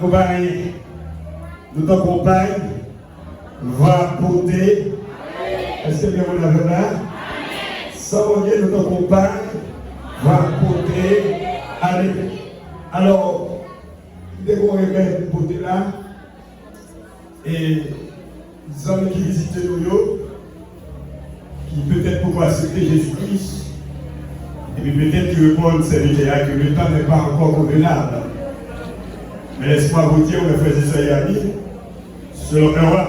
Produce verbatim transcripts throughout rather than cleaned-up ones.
Konpayi, nou tankou pay, va pote. Èske gen moun avè m la? San Bondye, nou tankou pay, va pote. Ale. Alò, m te gen yon remèd pou pote la. E zanmi ki vizite nou yo, ki petèt poko aksepte Jezi Kris, epi petèt ki reponn sèvitè a ke le temps n'est pas encore convenable. Mais laisse-moi vous dire, mes frères et sœurs et amis, selon un Roi,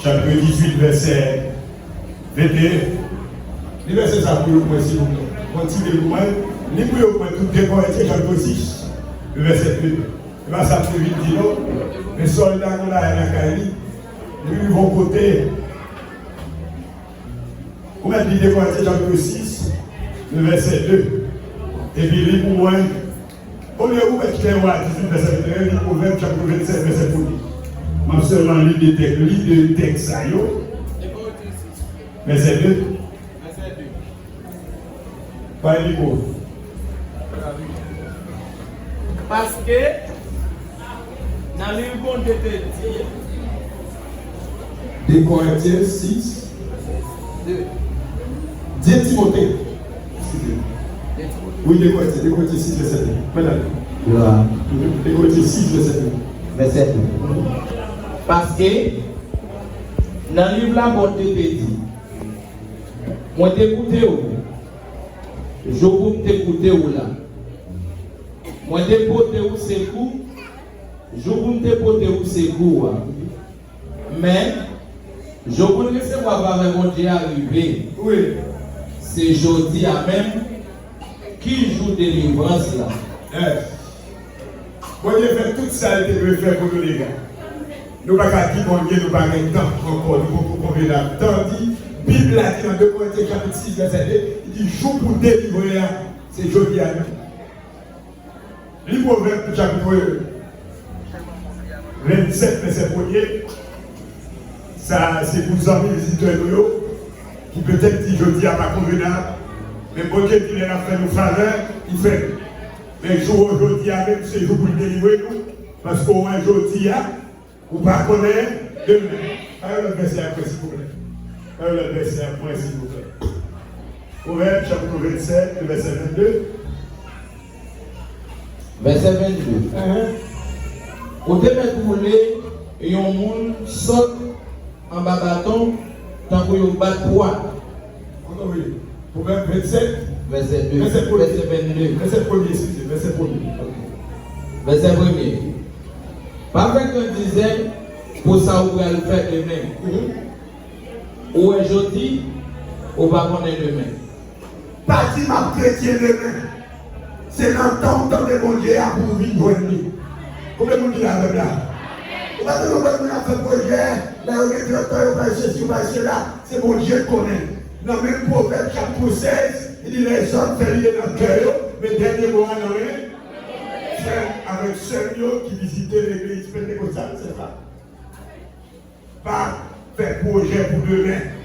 chapitre dix-huit, verset vingt et un, li vèsè sa pou yo mwen, silvouplè. Mwen ti de pou mwen, li pou yo mwen tout de Korentyen, chapitre six, le verset deux. E pa sa m te vin di non. Men sòlda nou la lakay li. Li rive yon kote. Ou mèt li de Korentyen chapitre six, le verset deux. Epi li pou mwen. Olye ou mèt kite Wa dix-huit, verset vingt et un, li Pwovèb chapitre vingt-sept, verset premier. M ap sèlman li de tèks, li de tèks sa yo. Verset deux. Bay mikwo. Paske, nan liv Bondye te di, de Korentyen sis, de Timote. Eskize m. Wi, de Korentyen, de Korentyen sis, vèsè de. Mwen ale. De Korentyen sis, vèsè de. Vèsè de. Paske, nan liv la, Bondye te di, Mwen te koute w, jou pou m te koute w la. Mwen te pote w sekou, jou pou m te pote w sekou a. Men, jou pou n resevwa favè Bondye a rive. Wi. Se jodi a menm ki jou delivrans la. Yes. Bondye fè tout sa l te dwe fè pou nou deja. Nou pa ka di Bondye nou pa gen tan ankò, nou poko konvenab. Tandi Bib la di nan de Korentyen chapit sis vèsè de, li di jou pou delivre a, se jodi a menm. Li Pwovèb chapit vennsèt vèsè premye. Sa a se pou zanmi vizitè nou yo, ki petèt di jodi a pa konvenab, men Bondye di lè l ap fè nou favè, li fè l. Men jou jodi a menm se jou pou l delivre nou, paske w wè jodi a, ou pa konnen demen. Al yon lòt vèsè apre, silvouplè. Al yon lòt vèsè apre, silvouplè. Pwovèb, chapit vennsèt, vèsè vennde. Vèsè vennde. Ou te mèt woule yon moun sòt anba baton tankou yo bat pwa. Ankò wi. Pwovèb vennsèt. Vèsè de. Vèsè premye. Vèsè vennde. Vèsè premye, eskize. Vèsè premye. Ok. Vèsè premye. Pa fè kè dizè pou sa ou pral fè demen. Mhm. Ou wè jodi, ou pa konnen demen. Pa di m ap kretyen demen. Se nan tan w tande Bondye a pou w vin jwenn li. Konbyen moun ki la avè m la? Ou pa tande yon moun ap fè pwojè, lè yo gen trant tan yo pa sesi, yo pa sela, se Bondye k konnen. Nan menm Pwovèb chapit sèz, li di, lèzòm fè lide nan kè yo, men dènye mo a nan men frè m avèk sè m yo ki vizite legliz Pentekostal, se sa. Pa fè pwojè pou demen.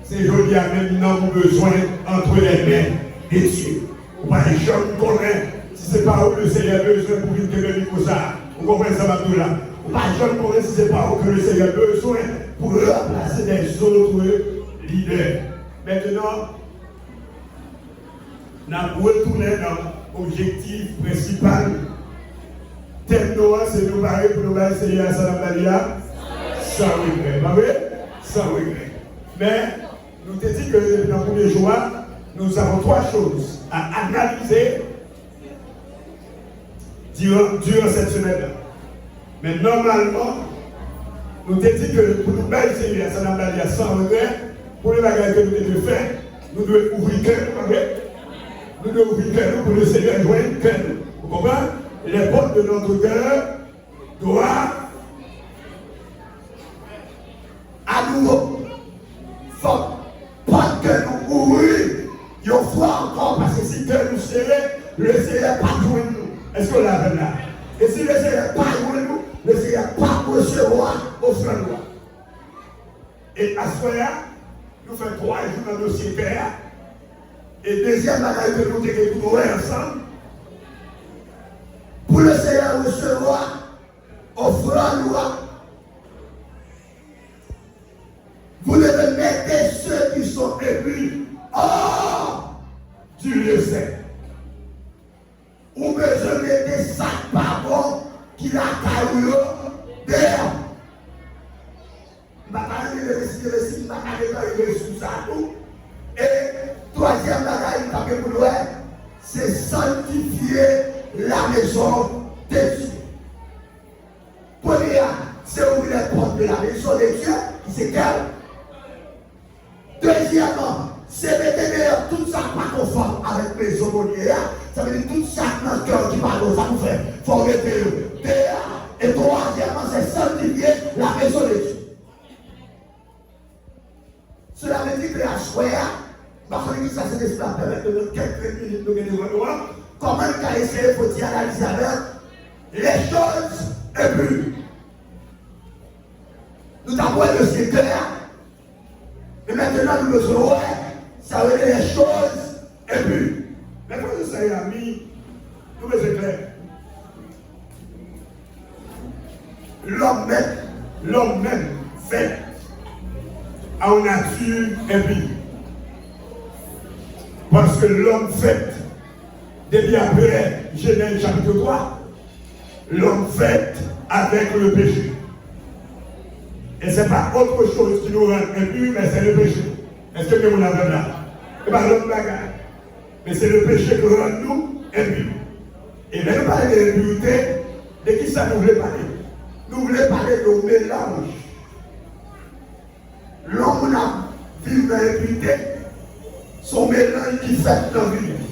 Se jodi a menm nanm ou bezwen entre les mains de Dieu. Ou pa janm konnen si se pa ou Lesenyè bezwen pou vin kenbe mikwo sa a. Ou konprann sa m ap di w la? Ou pa janm konnen si se pa ou ke Lesenyè bezwen pou ranplase dèzòt lidè. Mentenan, N ap retounen nan objektif prensipal. Tèm nou an, se nou pare pou nou bay Senyè a sa n ap ba li a san regrè. Pa vre? San regrè. Men, nou te di ke depi nan premye jou a, nous avons trois choses à analyser durant, durant cette semaine-là. Men nòmalman, nou te di ke pou nou bay Senyè a sa n ap ba li a san regrè, premye bagay ke nou te dwe fè, nou dwe ouvri kè nou, pa vre? Nou dwe ouvri kè nou pou Lesenyè jwenn kè nou. Ou konprann? Les portes de notre cœur doivent à nouveau. Fòk pòt kè nou ouvri yon fwa ankò, paske si kè nou sere, Lesenyè p ap jwenn nou. Èske w la avè m la? E si Lesenyè pa jwenn nou, Lesenyè p ap resevwa ofrann nou an. E aswè a, nou fè twa jou nan dosye kè a. E dezyèm bagay ke nou te gen pou nou wè ansanm, pou Lesenyè recevoir offrande ou a. Vous devez mettre ceux qui sont impurs hors du lieu saint. Ou bezwen mete sa k pa bon ki lakay ou yo deyò. M pa ka rele Messi de Messi, m pa ka rele sou sa tou. E twazyèm bagay m t ap gen pou l wè, se sanctifier la maison de Dieu. Premye a, se ouvrir les portes de la maison de Dieu, ki se kè w. Dezyèmman, se mete deyò tout sa k pa konfòm avèk maison Bondye a. Sa vle di tout sa k nan kè w ki pa bon, sa pou fè, fò w mete yo deyò. E twazyèmman, se sanctifier la maison de Dieu. Sela vle di ke aswè a, m pa konnen ki sa Sentespri ap pèmèt nou nan kèk minit nou gen devan nou an, kòman nou ka eseye pou di analize avèk les choses impures. Nou t ap wè dosye kè a, men mentnan nou bezwen wè sa yo rele les choses impures. Mè frè e sè, ami, nou bezwen klè. Lòm mèt, lòm menm fèt a yon nati enpi. Paske lòm fèt, depi apre Jenèz chapit twa, lòm fèt avèk le péché. Et c'est pas autre chose qui nous rend impurs, mais c'est le péché. Èske gen moun avè m la? Se pa lòt bagay. Men se le péché ki rann nou enpi. E lè nou pale de enpirite, de ki sa nou vle pale? Nou vle pale de yon melanj. Lè yon moun ap viv nan enpirite, se yon melanj ki fèt nan vi l.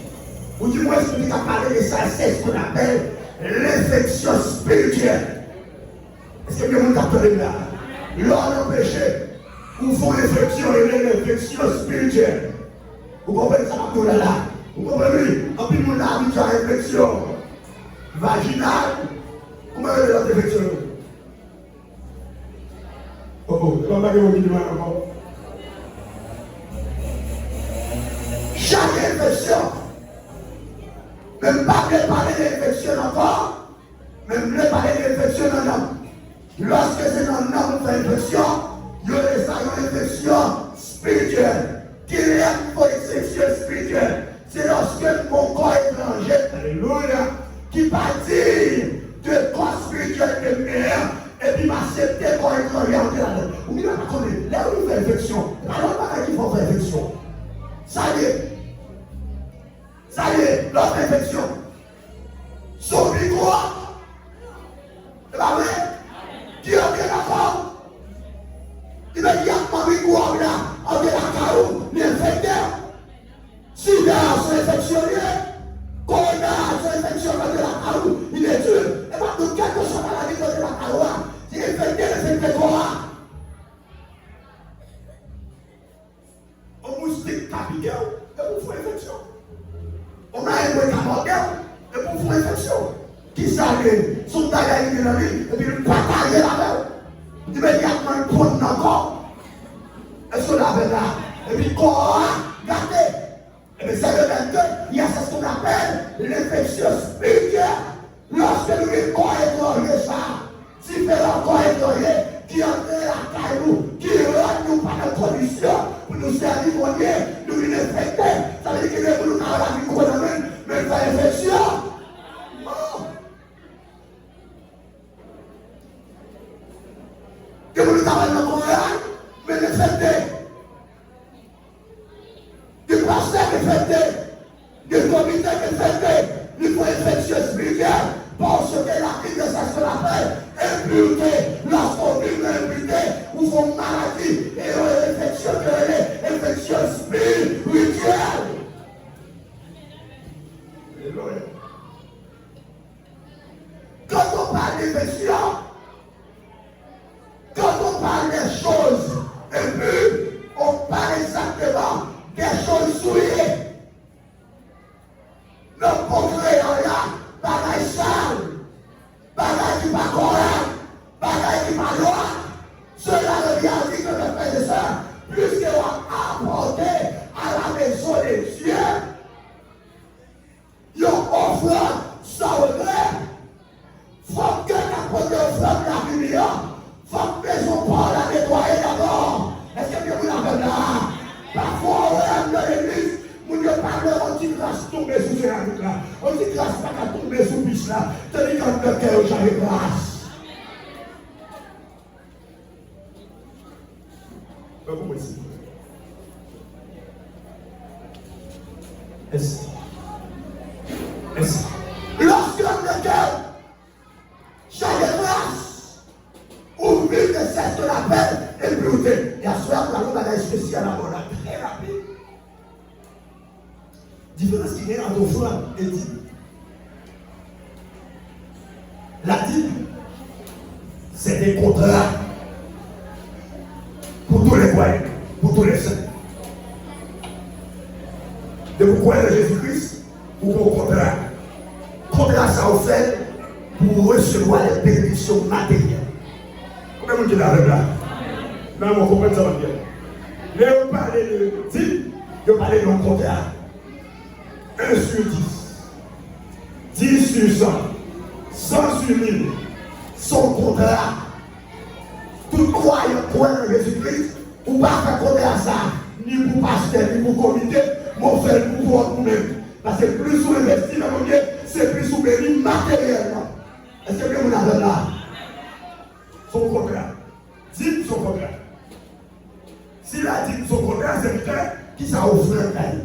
Ou di mwen, nou ka pale de sa, c'est ce qu'on appelle l'infection spirituelle. Èske gen moun k ap tande m la? Lè w nan peche, ou fè yon enfeksyon, yo rele enfeksyon espirityèl. Ou konprann sa m ap di w la la? Ou konprann wi? Anpil moun la abitye a enfeksyon vajinal. Kòman yo rele lòt enfeksyon yo? Oh, oh, lòt pa gen moun ki di mwen ankò. Chak enfeksyon. Men m pa vle pale de enfeksyon nan kò. Men m vle pale de enfeksyon nan nanm. Lòske se nan nanm ou fè enfeksyon, yo rele sa yon enfeksyon espirityèl. Kilè pou fè enfeksyon espirityèl? Se lòske m gon kò etranje, alelouya, ki pa diy de kò espirityèl ke m genyen an, epi m aksepte kò etranje antre ladan l. Ou genlè pa konnen, lè ou fè enfeksyon, e pa lòt bagay ki fè w fè enfeksyon. Sa l ye. Sa l ye, lè w fè enfeksyon. Se yon mikwòb. Se pa vre? Ki antre nan kò w. Imedyatman mikwòb la antre lakay ou, li enfekte w. Sida a se yon enfeksyon li ye. Kowona a se yon enfeksyon ki antre lakay ou, li detwi l. E pa tout kèlkeswa maladi ki antre lakay ou a, li enfekte, li enfekte kò a. Yon moustik ka pike w, epi w fè enfeksyon. Yon marenn ka mòde w, epi w fè enfeksyon. Kisa l ye? Se yon bagay ki gen nan li, epi l pataje l avè w. Imedyatman, l ponn nan kò w. Èske w la avè m la? Epi kò a gate. Ebyen, se le menm ke, il y a ce qu'on appelle l'infection spirituelle. Lòske nou gen kò etranje sa a, diferan kò etranje ki antre lakay nou, ki rann nou pa nan kondisyon pou nou sèvi Bondye, nou vin enfekte. Sa vle di gen de moun ou ka wè l ak mikwo nan men l, men l fè enfeksyon. Oh! Gen moun ou ka wè l nan kò a, men l enfekte. Gen pastè k enfekte, gen komite k enfekte, li fè enfeksyon espirityèl, paske la Bib di se sa l apèl enpirite. Lòske w viv nan enpirite, ou fè yon maladi, e yon enfeksyon ke rele enfeksyon espirityèl. Alelouya. Quand on parle d'infection, quand on parle des choses impures, on parle exactement des choses souillées. Nan po kreyòl la, bagay sal, bagay ki pa kòrèk, bagay ki pa dwat. Sela revyen a di ke, mes frères et sœurs, puisque w ap apòte à la maison de Dieu, yon ofrann san regrè. tonbe sou seramik la. On di gras pa ka tonbe sou pich la. Tande k anndan kè yo chaje gras. Mwen pou mwen si. Èske, èske, lòske anndan kè w chaje gras, ou viv de sète lapèl, epi ou te. E aswè a, pral yon bagay espesyal avè w la, trè rapid. Diferans ki gen ant ofrann e dim. La dîme, c'est un contrat pour tous les croyants, pour tous les saints. Depi w kwè nan Jezi Kris, ou gen yon kontra. Kontra sa ou fè l pou w resevwa lè benediksyon materyèl. Konbyen moun ki la avè m la? Nan mwen konprann sa m ap di a. Lè yo pale de dim, yo pale de yon kontra. Un sur dix, dix sur cent, cent sur mille, se yon kontra. Tout kwayan kwè nan Jezi Kris, ou pa fè kontra sa ni pou pastè, ni pou komite, men w fè l pou kò w ou menm. Paske plis ou envesti nan Bondye, se plis ou beni materyèlman. Èske gen moun avè m la? Se yon kontra. Dim se yon kontra. Si la dîme se yon kontra, sèvitè, kisa ofrann la ye?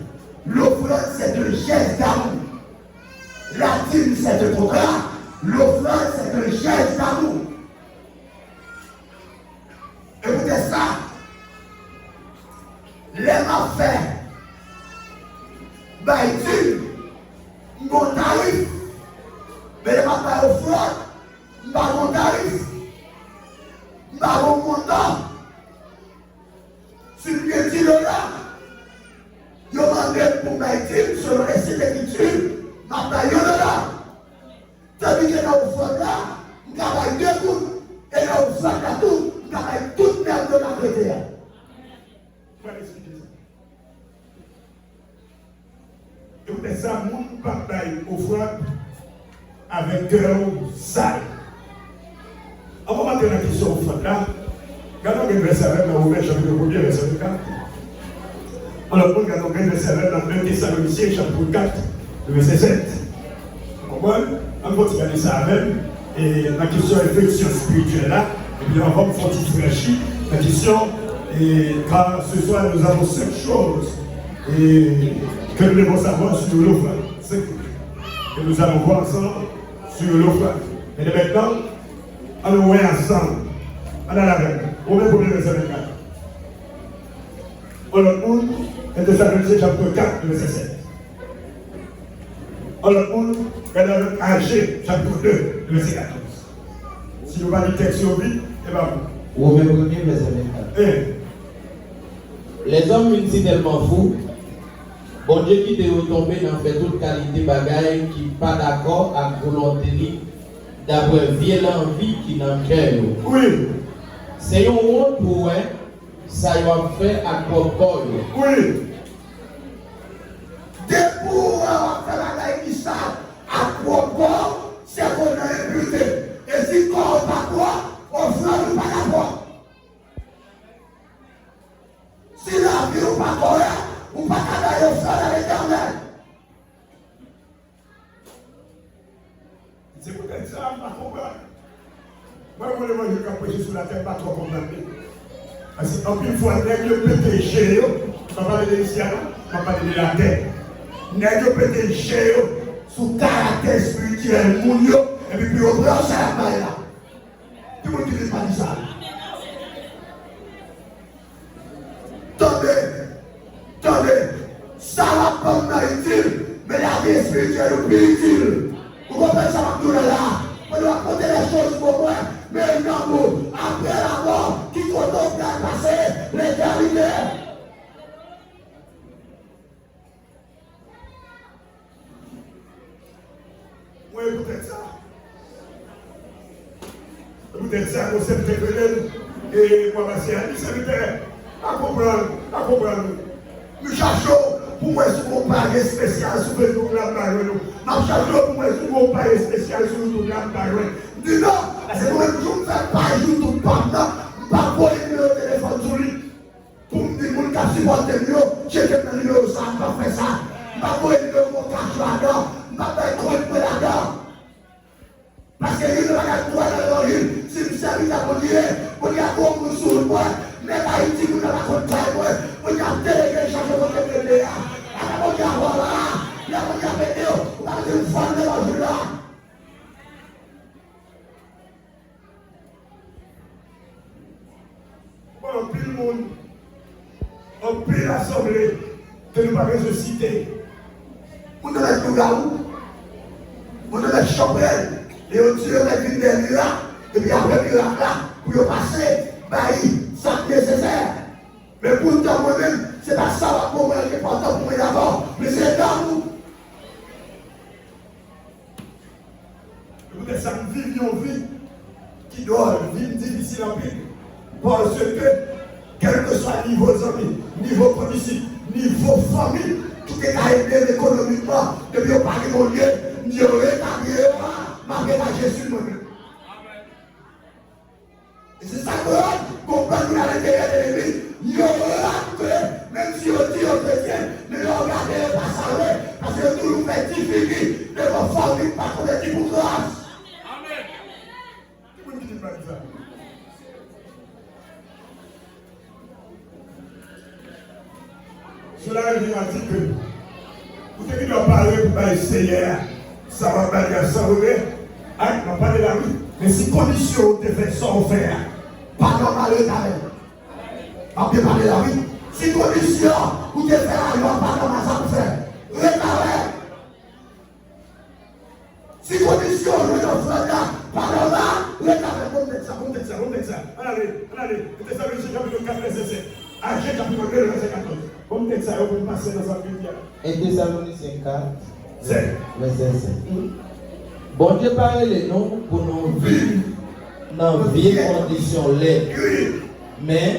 L'offrande, c'est un geste d'amour. La dîme, c'est un contrat. L'offrande, c'est un geste d'amour. E poutèt sa, lè m ap fè bay dîme, m gen yon tarif. Men lè m ap bay ofrann, m pa gen yon tarif. M pa gen yon montan. Si m gen dis dola, yo mande m pou m bay dîme selon Enstiti Lekriti, m ap bay yon dola. Tandiske nan ofrann la, m ka bay de goud, e nan ofrann la tou, m ka bay tout mèm de makrete a. Mwen eksplike sa. E poutèt sa, moun p ap bay ofrann avèk kè w sal. Anvan m antre nan kesyon ofrann la, gade yon vèsè avè m nan Women chapit premye, vèsè kat. Yon lòt moun gade yon vèsè avè m nan en Tesalonisyen chapit kat, vèsè sèt. Ou konprann? Ann fè yon ti gade sa avè m, e, nan kesyon enfeksyon espirityèl la, epi anvan m fè yon ti franchi nan kesyon, e, car ce soir nous avons cinq choses, e, que nous devons savoir sur l'offrande. Cinq trucs que nous allons voir ensemble sur l'offrande. Et maintenant, ann wè ansanm. Ann al avè m. Women premye vèsè vennkat. Yon lòt moun, en Tesalonisyen chapit kat, vèsè sèt. Yon lòt moun, gade avè m Aje chapit de, vèsè katòz. Si nou pa li tèks yo vit, e pa bon. Women premye, vèsè vennkat. E. Lèzòm vin sitèlman fou, Bondye kite yo tonbe nan fè tout kalite bagay ki pa dakò ak volonte li, daprè vye lanvi ki nan kè yo. Wi. Se yon wont pou w wè sa yo ap fè ak pwòp kò yo. Wi. Depi w wè w ap fè bagay ki sal ak pwòp kò w, se ke w nan enpite. E si kò w pa pwòp, ofrann ou pa ka pwòp. Si lavi w pa kòrèk, ou pa ka bay ofrann a Letènèl. Se poutèt sa m pa konprann. Mwen, mwen, levanjil k ap preche sou latè, m pa twò konprann li. Paske anpil fwa, nèg yo pete je yo, m pa pale de isi a non, m ap pale de latè. Nèg yo pete je yo sou karaktè espirityèl moun yo, epi pou yo pran sa y ap bay la. Ki moun ki vin pa di sa? Tande, tande, sa w ap ban m nan itil, men lavi espirityèl ou pi itil. Ou konprann sa m ap di w la la? Pandan w ap pote lè choz pou mwen, men nan mou, apre lanmò, ki kote w pral pase letènite? Mwen, e poutèt sa. E poutèt sa, konsèp te rele m, e mwen pase a di, sèvitè, pa konprann, pa konprann. Nou chache w pou mwen sou yon paj espesyal sou Facebook la, m pa jwenn ou. M ap chache w pou mwen sou yon paj espesyal sou YouTube la, m pa jwenn. M di non, paske mwen menm jou m fè paj YouTube pa m nan, m pa voye nimewo telefòn sou li. Pou m di moun k ap sipòte m yo, tcheke m nan nimewo sa a, m p ap fè sa. M M p ap voye nimewo m kach ladan, m p ap bay kòd mwen ladan. Paske youn nan bagay m kwè nan levanjil, si m sèvitè Bondye, Bondye ap voye yon moun sou wout mwen, nèg Ayiti, moun nan pa konn kay mwen, Bondye ap delege l chache kote m rete a. Atè Bondye ap wè w la, lè Bondye ap ede w, ou pa mete m vann levanjil la. Bon, anpil moun, anpil asanble ke nou pa bezwen site. Moun nan mèt lougawou, moun nan mèt chanpèl, e yo di yo mèt vin dèyè mirak, epi apre mirak la, pou yo pase bay sa k nesesè. Men poutan mwen menm, se pa sa w ap ban mwen ki enpòtan pou mwen dabò, men se dan ou. Se poutèt sa m viv yon vi ki dwòl, vi m difisil anpil. Paske, kèlkeswa nivo zanmi, nivo kondisip, nivo fanmi ki te ka ede m ekonomikman, depi yo pa gen Bondye, m di yo retabli yo, m ap rete ak Jezi mwen menm. E se sa k fè, konprann moun alenteryè de legliz, yo rantre, menm si yo di yo kretyen, men lè w gade yo pa sa vre, paske yo toujou fè ti figi devan fanmi k pa konvèti pou gras. Amèn. Ki moun ki di m pa di sa? Sou la revyen a di ke ou te gen dwa pare pou bay Seyè a sa w ap bay li a san regrè. Ay, m ap pale la wi. Men si kondisyon ou te fè sa w fè a pa nòmal, ret avè l. M ap byen pale la wi. Si kondisyon ou te fè a yo pa nòmal sa w fè, ret avè l. Si kondisyon ou jwenn ofrann nan pa nòmal, ret avè l. Bon, tèks sa, bon, tèks sa, bon, tèks sa. Ann ale, ann ale. Jan chapit kat, vèsè sèt. A Jan chapit de, vèsè katòz. Bon, tèks sa yo pou n pase nan sa m vin di a. En Tesalonisyen kat, sèt. Vèsè sèt. Bondye pa rele nou pou nou viv nan vye kondisyon lèd. Wi. Men,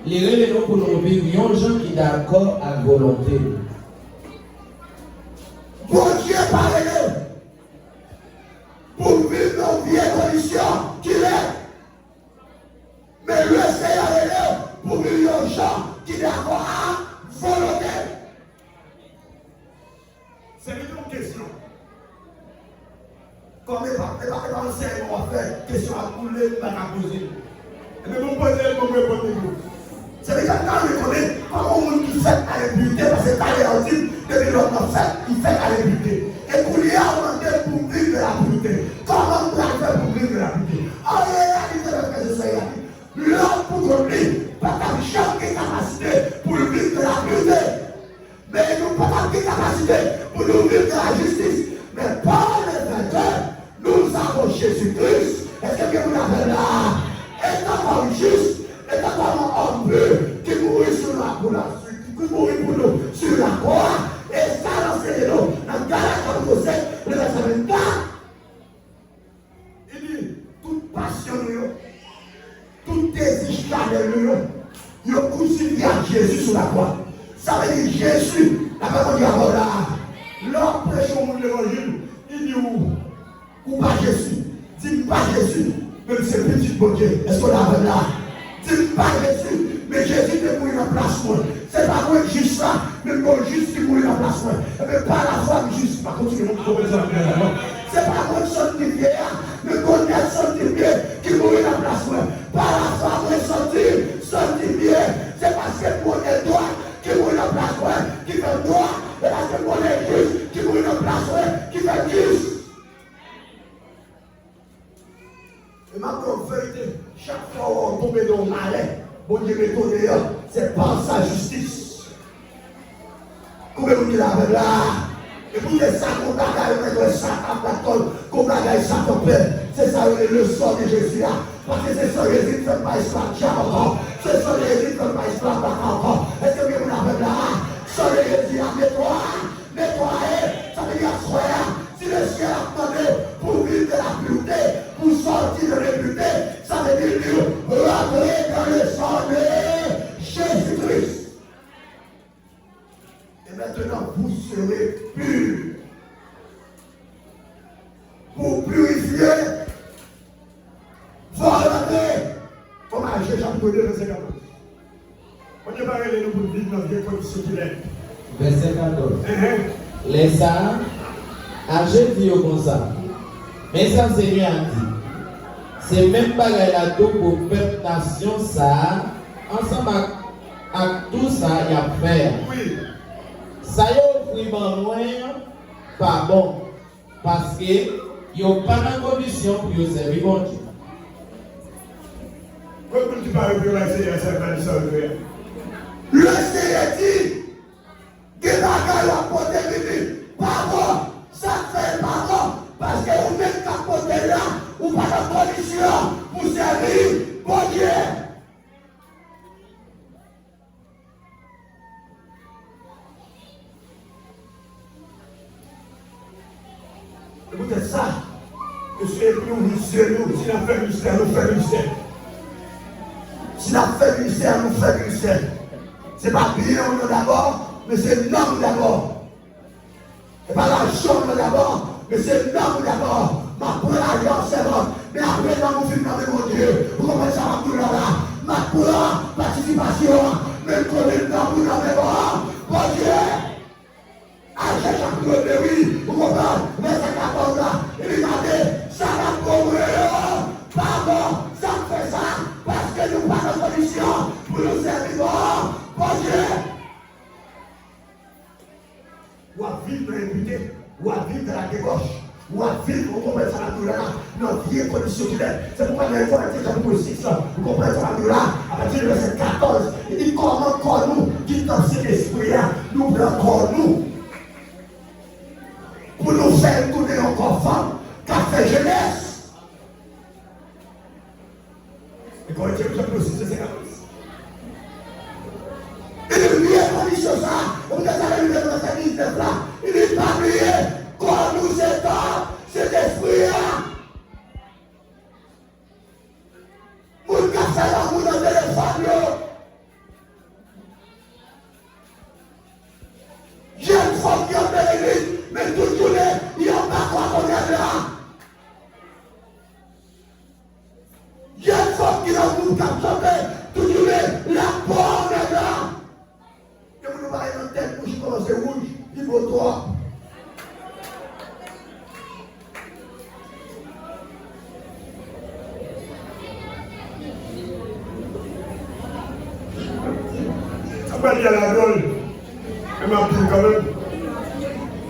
li rele nou pou nou viv yon jan ki dakò ak volonte l. Bondye pa rele w pou w viv nan vye kondisyon ki lèd. Men Leseyè rele w pou w viv yon jan ki dakò ak volonte l. Se li yon kesyon. Kòm e pa, e pa, e pa ansèyman w ap fè, kesyon ap boule, m pa ka poze l. Ebyen, bon, m poze l, bon, m reponn li tou. Se li k ap ta vle konnen kòman yon moun ki fèt a enpirite, paske talè a w di m, depi lòt nan fèt, li fèt a enpirite. E kounye a, w mande m pou m viv de la pirite. Kòman m pral fè pou m viv de la pirite? An reyalite, frè e sè, lòm pou kont li pa t ap janm gen kapasite pou l viv de la pirite. Men nou pa t ap gen kapasite pou nou viv nan lajistis. Men par le fait que nous avons Jésus-Christ, èske gen moun avè m la? Étant comme juste, étant comme un homme pur, ki mouri sou la, pou la, ki mouri pou nou sou lakwa, e sa l ansenye nou nan Galat chapit senk, le vèsè vennkat. Li di, tout pasyon nou yo, tout dezi chanèl nou yo, yo kousifiye ak Jezi sou lakwa. Sa vle di Jezi, n ap rakonte avè w la a. Lè w ap preche yon moun levanjil, li di w, ou pa Jezi. Di m pa Jezi, men m se pitit Bondye. Èske w la avè m la a? Di m pa Jezi, men Jezi te mouri nan plas mwen. Se pa mwen k jis la, men gon jis ki mouri nan plas mwen. Ebyen, pa lafwa m jis, pa kontinye moun ki konprann sa m ap di a non. Se pa mwen k sanntifye a, men gon nèg sanntifye ki mouri nan plas mwen. Pa lafwa mwen santi m sanntifye. Se paske m konnen dwat ki mouri nan plas mwen ki fè m dwat. E paske m konnen jis ki mouri nan plas mwen ki fè m jis. E m ap di w verite, chak fwa w tonbe nan yon malè, Bondye mete w deyò, se pa sa jistis. Konbyen moun ki la avè m la a? E poutèt sa, gon bagay ou mèt wè Satan ap bat kò l, gon bagay Satan pè. Se sa yo rele le sang de Jésus a. Paske se san Jezi k fè m pa esklav dyab ankò. Se san Jezi k fè m pa esklav baka ankò. Èske gen moun avè m la a? San de Jezi a netwaye m, netwaye m. Sa vle di aswè a, si Lesyèl ap mande w pou w viv de la pureté, pou w sòti nan lenpirite, sa vle di li rantre dans le sang de Jésus-Christ. Et maintenant, vous serez purs. Pou w pirifye, fò w rantre. Kòm a Jan chapit de, vèsè katòz. Bondye pa rele nou pou n viv nan vye kondisyon ki lèd. Vèsè katòz. Enhen. Lè sa a, Aje di yo konsa, Men sa Senyè a di, Se menm bagay la tou pou pèp nasyon sa a ansanm ak, ak tou sa y ap fè a. Wi. Sa yo ofri ban mwen an pa bon, paske yo pa nan kondisyon pou yo sèvi Bondye. Kot moun ki pare pou yo bay Senyè a sèvis sa yo dwe a? Lesenyè di, Gen bagay w ap pote vini pa bon. Sa k fè l pa bon? Paske ou menm k ap pote l la, ou pa nan kondisyon pou sèvi Bondye. Se poutèt sa, mesye, epi nou ouvri zye nou, si n ap fè ministè, nou fè ministè. Si n ap fè ministè, nou fè ministè. Se pa byen w nan dabò, men se nanm ou dabò. Se pa lajan w nan dabò, men se nanm ou dabò. M ap pran lajan w sèlman, men apre nanm ou fin nan men Bondye, ou konprann sa m ap di w la la. M ap pran patisipasyon an, men konnen nanm ou nan men Bondye. Al chèche ap rele wi, ou konprann? Vèsè katòz la, li gade, sa k ap bon pou yo pa bon, sa k fè sa, paske nou pa nan kondisyon pou nou sèvi bon Bondye. W ap viv nan enpite, w ap viv nan ladebòch. W ap viv, ou konprann sa m ap di w la, nan vye kondisyon ki lè. Se poukwa nan Korinti chapit sis la, ou konprann sa m ap di w la, apati de vèsè katòz, li di kòman kò nou ki tanp Sentespri a, nou pran kò nou pou nou fè l tounen yon kò fanm k ap fè jenès. E Korentyen chapit sis vèsè katòz. E li bliye kondisyon sa a. Ou te sa li vle nan vèsè diznèf la. Li pa bliye kò nou se tanp Sentespri a. Moun k ap fè lanmou nan telefòn yo. Jèn fanm ki anba legliz, men tout jounen, li anba kwa konèv la. Jèn fanm ki nan gwoup k ap chante, tout jounen, l ap pran konèv la. Depi nou pale nan tèt, bouch li kòmanse wouj, li bo twòp. Sa pral gen ladòl. Men m ap di w kanmenm.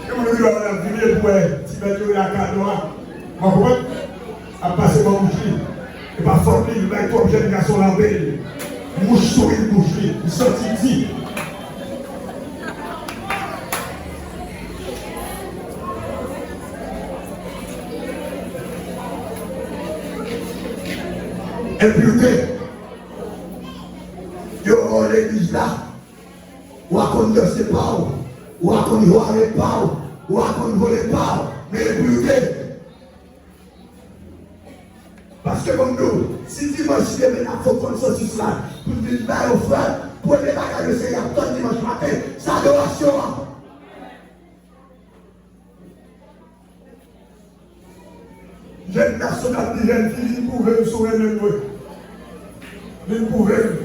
Gen moun ki va nan vini pou wè ti bèt yo rele akadò a. W konprann? Ap pase bò bouch li. E pa fòt li, li bay twòp jèn gason lanbe li. Mouch souri bouch li, li santi di. Enpite. Yo, legliz la. W a konn danse pa w, w a konn jware pa w, w a konn vole pa w, men enpite. Paske ban m di w, si dimanch demen n ap fè yon konsansis la pou n vin bay ofrann, premye bagay yo se y ap tann dimanch maten, se adorasyon an. Jèn gason k ap di jèn fi, vin pwouve m si w renmen mwen. Vin pwouve m.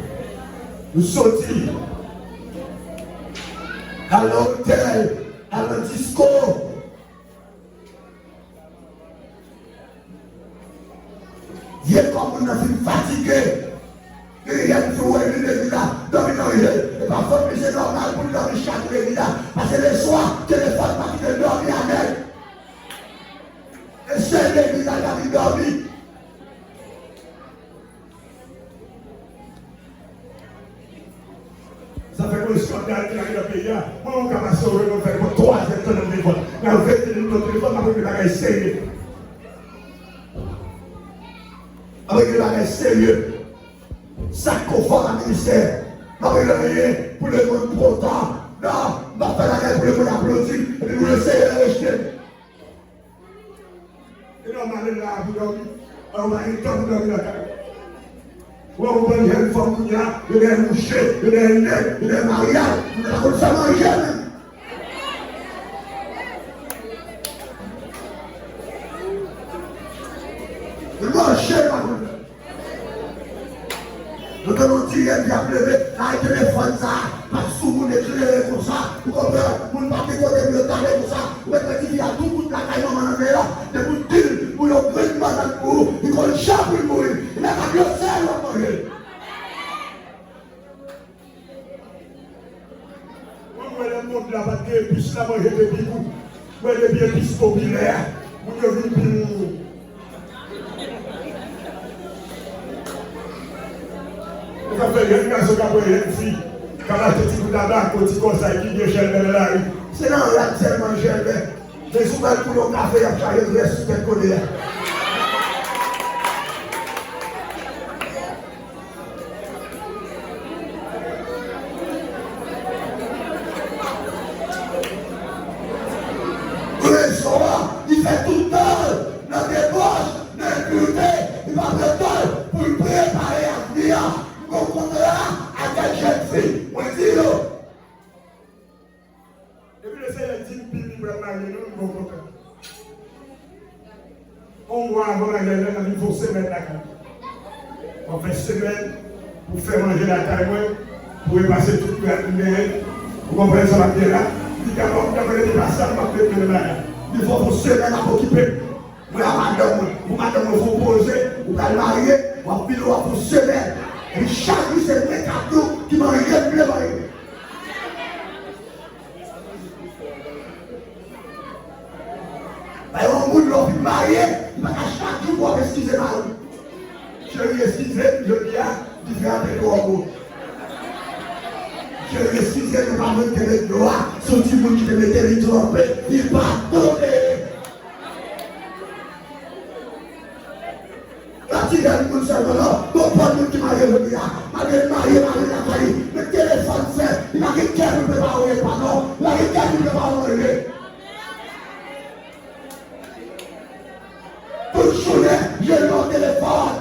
Nou soti. Al nan otèl, al nan disko. Vye kò moun nan fin fatige. Li gen fi w wè li legliz la, dòmi nan je. E pa fòt li, se nòmal pou l dòmi chak jou legliz la. Paske leswa, telefòn pa kite l dòmi avè l. E sèl legliz la l ap vin dòmi. Sa fè yon eskandal ki lage nan peyi a. Mwen, yon ka pase, ou wè mwen fè nenpòt twa zè tan nan telefòn. Nan veye telefòn, telefòn, m ap regle bagay serye. M ap regle bagay serye. Sa k konfòm a ministè. M ap regle anyen pou lemonn kontan. Non, m ap fè bagay pou lemonn aplodi. Epi pou Lesenyè rejte m. E lè w mare la pou dòmi, ou pa gen tan pou dòmi nan kay. Ou wè yon bann jèn fanm kounye a, yo dèyè mouche, yo dèyè nèg, yo dèyè maryaj, yo pa konn fè manje menm. Yo manje yo pa konn fè. Nou tande yon ti jèn ki ap leve, ay telefòn sa, pa t sou moun eklere konsa, ou konprann? Moun pa gen kote pou yo tale konsa. Ou mèt wè tifi a tou kout lakay manman nan men la. Depi w di l pou yon grenn bannann pou ou, li konn jan pou l mouri. Li mèt ap yo sèl w ap manje l. Mwen, mwen, lè mond la pa t gen epis la, manje te pi gou. Mwen, depi epis popilè a, moun yo vin pi mouri. Ou ka fè jèn gason ka pran jèn fi, ka achte ti bout tabako, ti kòsay ki byen chè nan lari. Se nan rad sèlman jèn. Men si w pral pou yon kafe, y ap chaje grès sou tèt kode a. Rezon an, li fè tout tan l nan debòch, nan enpirite, li pa pran tan l pou l prepare avni an. M gon kontra ak kèk jèn fi, mwen di yo. Epi Lesenyè di m, Bibi, pral marye nou, m gon kontra. Yon mwa avan maryaj la, n ap vin fè yon semèn lakay mwen. W ap fè semèn pou fè manje lakay mwen, pou repase tout plat m genyen. Ou konprann sa m ap di la? Li kapab, m kapab rete pa sa, m ap met men nan bagay. Li fò pou semèn ap okipe m. Mwen ak madanm mwen, pou madanm mwen fè w poze, ou pral marye, w ap vin, w ap fè yon semèn. Epi chak jou se mwen k ap di w ki manje m vle manje. Bay yon moun lè w fin marye, li pa ka chak jou pou w ap eskize mari w. Cheri, eskize m, jodi a, dife a te twò wo. Cheri, eskize m, e pa mwen ki te met dlo a, se yon timoun ki te mete li twò pe, li pa tonbe. L ap di jèn moun sèlman non, gon bann moun ki marye jodi a, malgre l marye, mari l lakay li, men telefòn fè, li pa gen kè pou l prepare yon repa non, li pa gen kè pou l prepare yon manje. Tout jounen, je l nan telefòn.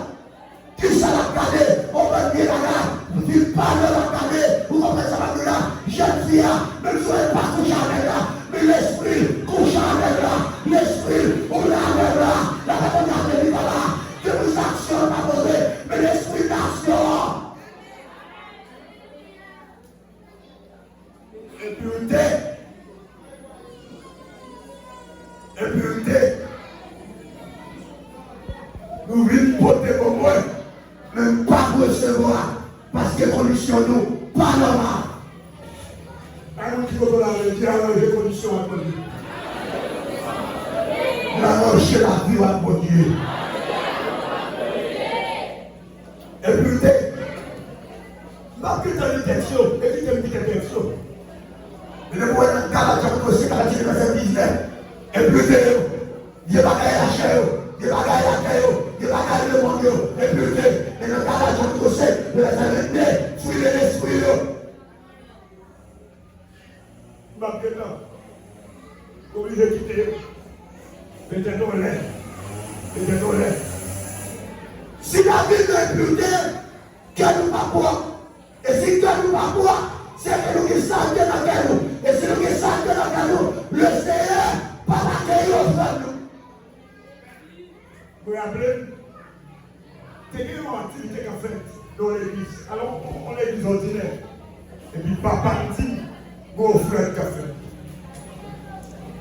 Kisa l ap gade? On bann vye bagay, vil palè l ap gade. Ou konprann sa m ap di w la? Jèn fi a, menm si w pa kouche avè l la, men lespri l kouche avè l la. Lespri l, ou la avè l la. L ap gade l la, men li pa la. Gen moun se aksyon l pa poze, men lespri l nan aksyon an. Enpirite. Enpirite. Nou vin pote pou mwen, men m p ap resevwa, paske kondisyon nou pa nòmal. Pa moun ki kote w la, di aranje kondisyon ak Bondye. Aranje lavi w ak Bondye. Enpirite. M ap gentan li tèks yo, evite m kite tèks yo. Men depi w wè nan Galat chapit senk, Galat chapit diznèf, enpirite yo, vye bagay lachè yo, vye bagay latè yo, vye bagay lemonn yo, enpirite. Men nan Galat chapit senk, vèsè vennde, fwi de lespri yo. M ap gentan oblije kite yo. Petèt yon lè. Petèt yon lè. Si n ap viv nan enpirite, kè nou pa pwòp. E si kè nou pa pwòp, se ke nou gen salte nan kè nou. E si nou gen salte nan kè nou, Lesenyè p ap akeyi ofrann nou. Mwen raple m, te gen yon aktivite k ap fèt nan yon legliz. Alò, yon, yon legliz òdinè. Epi papa m di m, gon ofrann k ap fèt.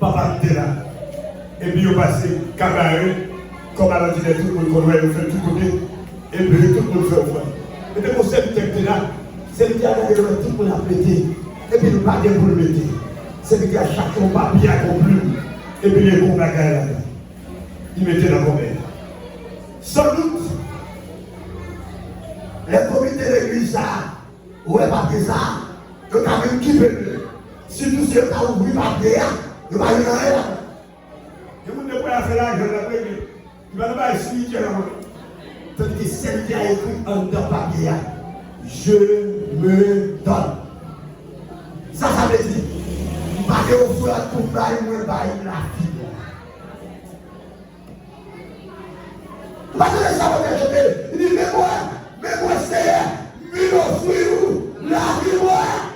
Papa m te la. Epi yo pase kabare, kòm alòdinè tout moun konn wè yo fè l tout kote. Epi tout moun fè ofrann. Epi gon sèvitè k te la. Sèvitè a gade yo wè tout moun ap mete. Epi l pa gen pou l mete. Sèvitè a chache yon papye ak yon plim. Epi li ekri yon bagay ladan. Li mete nan kòbèy la. Sandout, lè komite legliz sa a wè papye sa a, yo ka menm kipe l. Sitou si yo ta ouvri papye a, yo pa jwenn anyen ladan. Gen moun depi afè lajan l ap regle. Li pa nan bagay espirityèl ankò. Tandike sèvitè a ekri anndan papye a, Je me donne. Sa sa vle di? M pa gen ofrann pou m bay, mwen bay lavi mwen. Ou pa tande sa Bondye chante? Li di, men mwen, men mwen, Senyè, m vin ofri ou lavi mwen.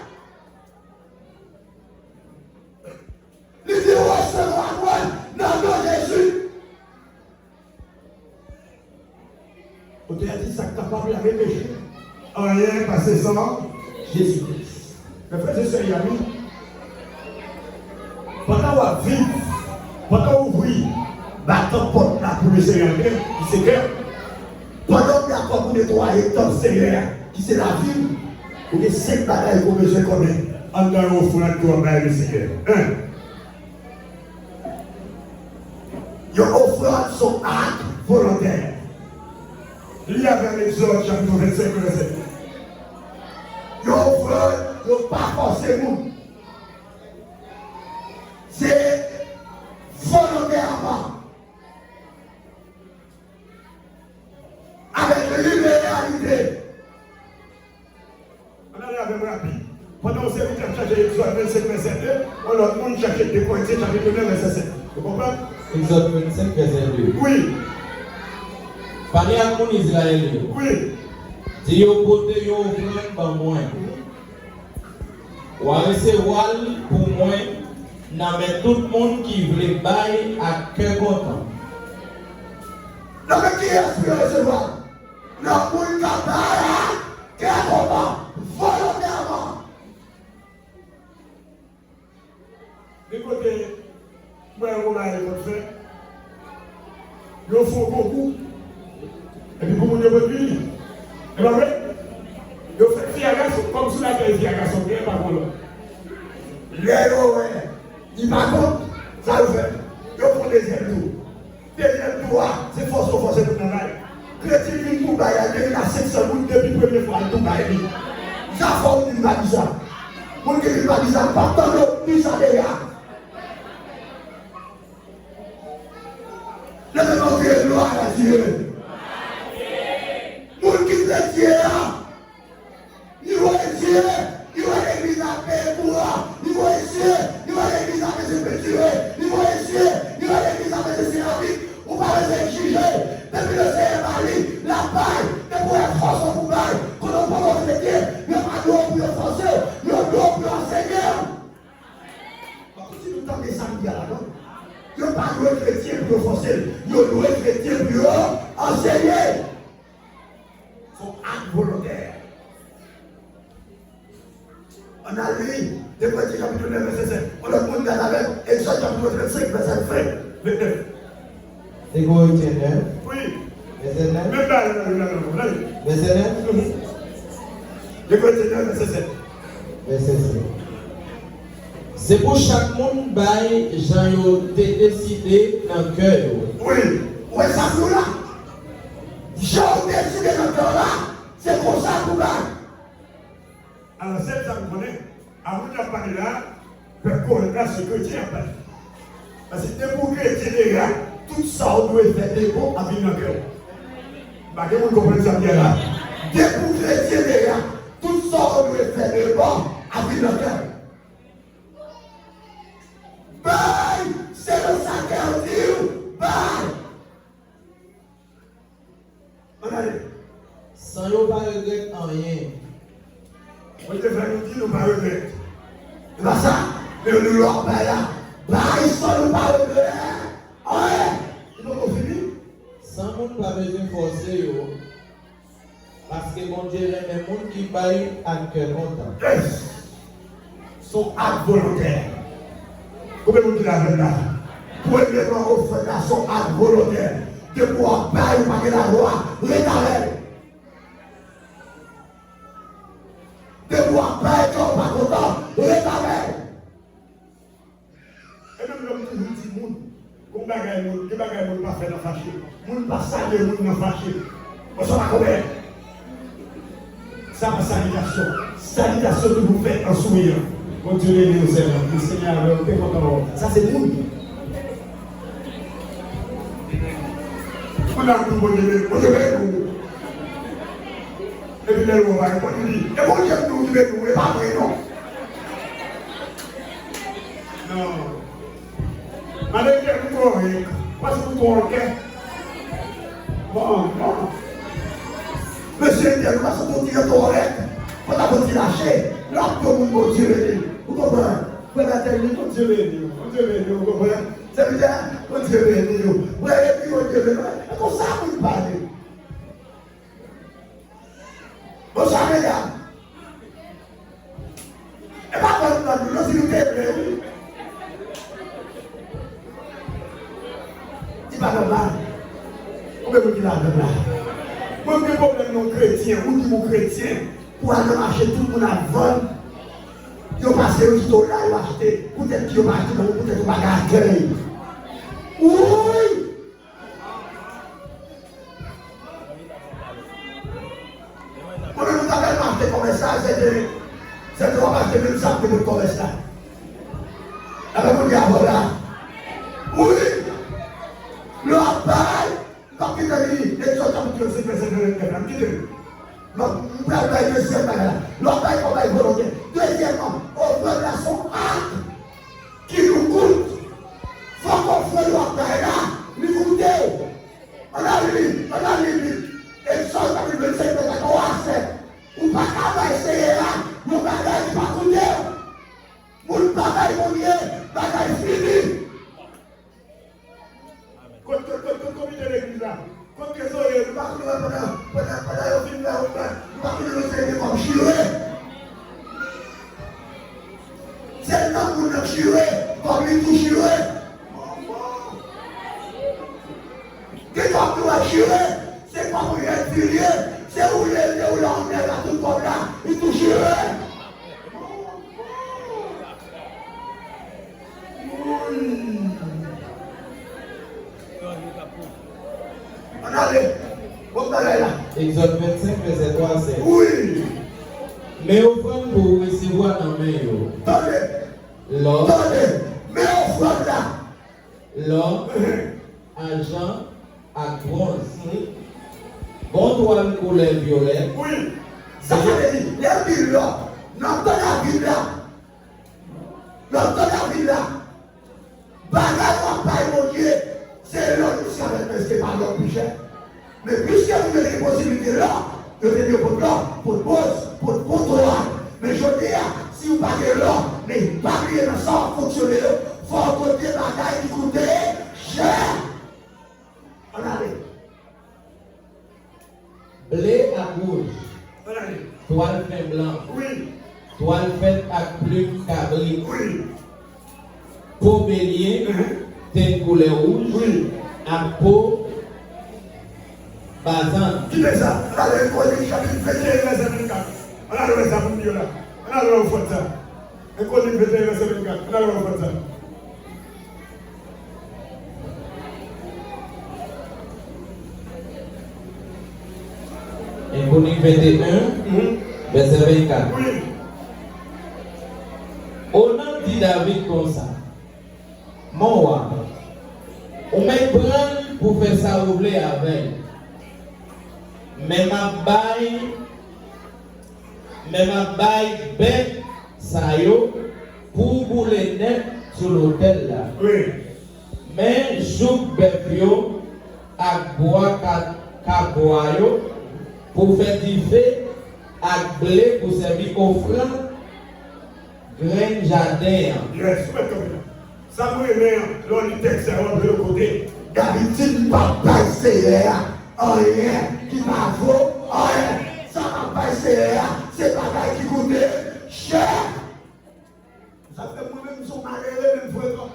Li di, resevwa mwen nan non Jezi. Otè a di sa k kapab lave peche, anyen pase san Jezi Kris. Men frè e sè, zanmi, Pandan w ap viv, pandan w ouvri batan pòt la pou Lesenyè antre, ki se kè w, pandan w dakò pou netwaye tanp Senyè a, ki se lavi w, ou gen senk bagay ke w bezwen konnen anndan yon ofrann ke w ap bay Lesenyè. En, yon ofrann se yon ak volontè. Li avè m Egzòd chapit vennsenk, vèsè de. Yon ofrann, yo pa fòse moun. Se volontèman, avèk liberalite. Ann ale avè m rapid. Pandan yon sèvitè ap chache Egzòd vennsenk, vèsè de, yon lòt moun chache de Korentyen, chapit nèf, vèsè sèt. Ou konprann? Egzòd vennsenk, vèsè de. Wi. Pale ak moun Izrayèl yo. Wi. Di yo pote yon ofrann ban mwen. W a resevwa l pou mwen nan men tout moun ki vle bay ak kè kontan. Nan men kiyès pou yo resevwa l? Nan moun k ap bay ak kè kontan, volontèman. Gen kote, mwen wè yon bagay yo konn fè. Yo fè yon konkou. Epi pou moun yo pot vini. E pa vre? Yo fè fi a gason, kòm sou latè fi a gason, gen pa pou lòt. Lè yo wè li pa bon, sa yo fè? Yo fè yon dezyèm tou. Dezyèm tou a, se fòse w fòse moun nan bay. Kretyen ki vin pou bay la, gen la senk san goud depi premye fwa l tou bay li. Sa fò w vin pa di sa. Moun ki vin pa di sa, m p ap tande w di sa deja. Leve men w, kriye glwa a Dye. Moun ki kretyen an, li voye zye, li wè legliz la peye kouran, li voye zye, li wè legliz la bezwen pentire, li voye zye, li wè legliz la bezwen seramik. Ou pa bezwen egzije. Depi Lesenyè ba li, l ap bay. Depi w wè fòs w pou bay, kote w poko kretyen, yo pa dwe w pou yo fòse w, yo dwe w pou yo ansenye w. Fòk ou di nou tande sa m di a la, non? Yo pa dwe kretyen pou yo fòse l. Yo dwe kretyen pou yo ansenye l. Se yon ak volontè. Ann al li, de Korentyen chapit nèf, vèsè sèt. Yon lòt moun gade avè m, Egzòd chapit vennsenk, vèsè ven, vennèf. De Korentyen nèf. Wi. Vèsè nèf. Menm bagay la, menm bagay la, menm bagay la. Vèsè nèf. Mhm. De Korentyen nèf, vèsè sèt. Vèsè sèt. Se pou chak moun bay jan yo te deside nan kè yo. Wi. Ou wè sa pou la? Jan w deside nan kè w la, se konsa pou bay. Alò, sèl sa m konnen, a moun y ap pale la, pèp Korent la, se kretyen y ap pale. Paske depi w kretyen deja, tout sa w dwe fè de bon ap vin nan kè w. M pa gen moun konprann sa m di a la. Depi w kretyen deja, tout sa w dwe fè de bon ap vin nan kè w. Bay selon sa kè w di w bay. Ann ale. San yo pa regrèt anyen. Bondye fè nou di nou pa regrèt. E pa sa, men nou lè w ap bay la, bay san nou pa regrèt anyen. Li poko fini. San moun pa bezwen fòse yo, paske Bondye renmen moun ki bay ak kè kontan. Yes. Se yon ak volontè. Konbyen moun ki la avè m la? Premyèman, ofrann la se yon ak volontè. Depi w ap bay, ou pa gen lajwa, ret avè l. Depi w ap bay, kè w pa kontan, ret avè l. E menm lè m toujou di moun, gon bagay moun, gen bagay moun pa fè nan fache. Moun pa salye moun nan fache. Bon, sa pa konbyen. Sa pa salitasyon. Salitasyon toujou fèt an souriyan. Bondye beni w, sè m. Lesenyè avè w, te kontan wè w. Sa se moun. Moun ap di w Bondye beni, Bondye beni w. Epi lè l wè w pa reponn, li di, e Bondye m di w ki beni w, e pa vre non. Non. Mande kè nou kòrèk. Ou pa santi w kòrèk? Bon, bon. Mesye entèl, ou pa santi w ti jan kòrèk? Ou ta fè ti lache. Lè w ap di yon moun Bondye beni w. Ou konprann? Frè Nathan, li Bondye beni w. Bondye beni w, ou konprann? Sèvitè, Bondye beni w. Frè Epi, Bondye beni w. E konsa moun pale. Bonswa, medam. E pa kòb nou ban nou, non, si nou te vle, wi. Mwen ki ladan la. Mwen gen pwoblèm nan kretyen, ou di ou kretyen, pou al nan mache tout moun ap vann, yo pase yo kite w la, yo achte, poutèt ki yo pa achte nan ou, poutèt yo pa gen akèy. Wi! Mwen menm, mwen ta tèlman achte kòmès la, se te, se te w ap achte menm sa k te pou kòmès la. Avè mwen ki avè w la. Wi! Lè w ap bay, m p ap kite li, Egzòd chapit trannsenk, vèsè vennnèf la, m kite li. Donk, m pral bay dezyèm bagay la. Lè w ap bay, fò w bay volontè. Dezyèmman, ofrann la se yon ak ki nou koute. Fòk ofrann w ap bay la, li koute w. Ann al li, ann al li vit. Egzòd chapit vennsenk, vèsè twa a sèt. Ou pa ka bay Seyè a yon bagay ki pa koute w. Moun pa bay Bondye bagay fini. Kot, kot, kot, kot komite legliz la? Kot ke zòrèy? Nou pa konnen pandan, pandan, pandan yo fin fè ofrann, nou pa konnen yo se te kòm chire. Se nan moun nan chire, kòm li tou chire. Gen kòb nou wè chire, se kòb ou jwenn fini, se ou leve ou la ou nèg la tout kòb la, li tou chire. Wi. Ann ale. Bon bagay la. Egzòd vennsenk, vèsè twa a sèt. Wi. Men ofrann pou w resevwa nan men yo. Tande. Lò. Tande. Men ofrann la. Lò, ajan ak bwonz. Bon twal koulè vyolèt. Wi. Sa sa vle di? Lè l di lò, nan tan David la, nan tan David la, bagay w ap bay Bondye, se lò nou sèvi, men se pa lò pi chè. Men piske nou te gen posiblite lò, yo te di yo pot lò, pot bwonz, pot, pot twal. Men jodi a, si w pa gen lò, men pa bliye nan sa w ap fonksyone yo, fò w pote bagay ki koute chè. Ann ale. Ble ak wouj. Ann ale. Twal fen blan. Wi. Twal fèt ak plim kabrit. Wi. Po belye, mhm, tenn koulè wouj, wi, ak po bazan. Kite sa. Ann ale Korinti chapit venteyen, vèsè vennkat. Ann ale wè sa pou m di yo la. Ann ale wè ofrann sa. Korinti venteyen, vèsè vennkat. Ann ale wè ofrann sa. Korinti venteyen, mhm, vèsè vennkat. Wi. Onan di David konsa, Mon wa, ou mèt pran l pou fè sa ou vle avè l. Men m ap bay, men m ap bay bèt sa yo pou w boule nèt sou lotèl la. Wi. Men jouk bèf yo ak bwa ka, kabwa yo pou fè dife ak ble pou sèvi ofrann grenn jaden an. Yes, ou mèt kanpe la. Sa m renmen an, lè w li tèks sa, w ap wè l kote. David di, m p ap bay Seyè a anyen ki pa vo anyen. Sa m ap bay Seyè a, se bagay ki koute chè. Sa fè mwen menm, m se yon malere, menm frekan.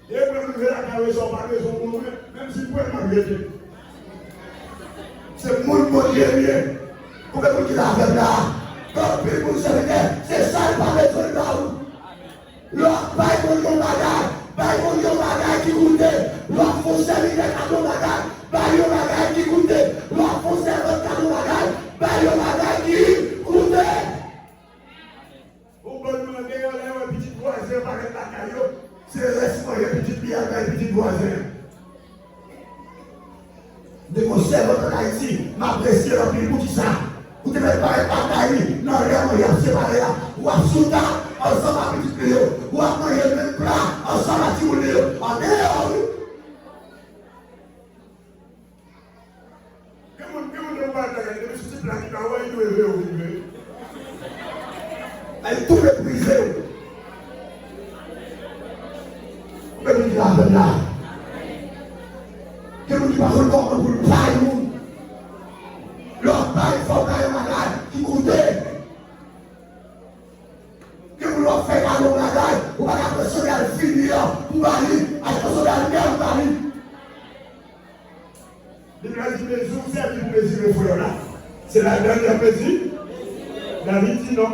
E mwen rive lakay ou, sa w pa bezwen moun mwen, menm si m pran mwen rete. Se moun Bondye m ye. Konbyen moun ki la avè m la? Gen anpil moun sèvitè, se sa l pa bezwen ba ou. Lè w ap bay Bondye yon bagay, bay Bondye yon bagay ki koute. Lè w ap fè yon sèvitè kado yon bagay, bay yon bagay ki koute. Lè w ap fè yon sèvant kado yon bagay, bay yon bagay ki koute. Yon bòn mande, lè yo wè pitit vwazen an parèt lakay yo, se rès manje pitit li al bay pitit vwazen an. M te gen yon sèvant ann Ayiti, m apresye l anpil. Poukisa? Ou te mèt parèt lakay li, nan lè manje ap separe a, w ap sou tab ansanm ak pitit li yo, w ap manje menm pla ansanm ak timoun li yo. Andeyò, wi. Gen moun, gen moun yo pa ta gade, depi sou ti pla ki pa wè, li dwe veye w vin veye. Ay tou meprize w. Gen moun ki pa konn la. Gen moun ki pa konn kòman pou l bay moun. Lè w ap bay, fò w bay yon bagay ki koute. Gen moun w ap fè kado yon bagay, ou pa ka pran sandal fini an pou ba li, achte yon sandal nèf ba li. Bib la di, mezi w sèvi pou mezire frè w la. Se ladan l y ap mezi. David di, non,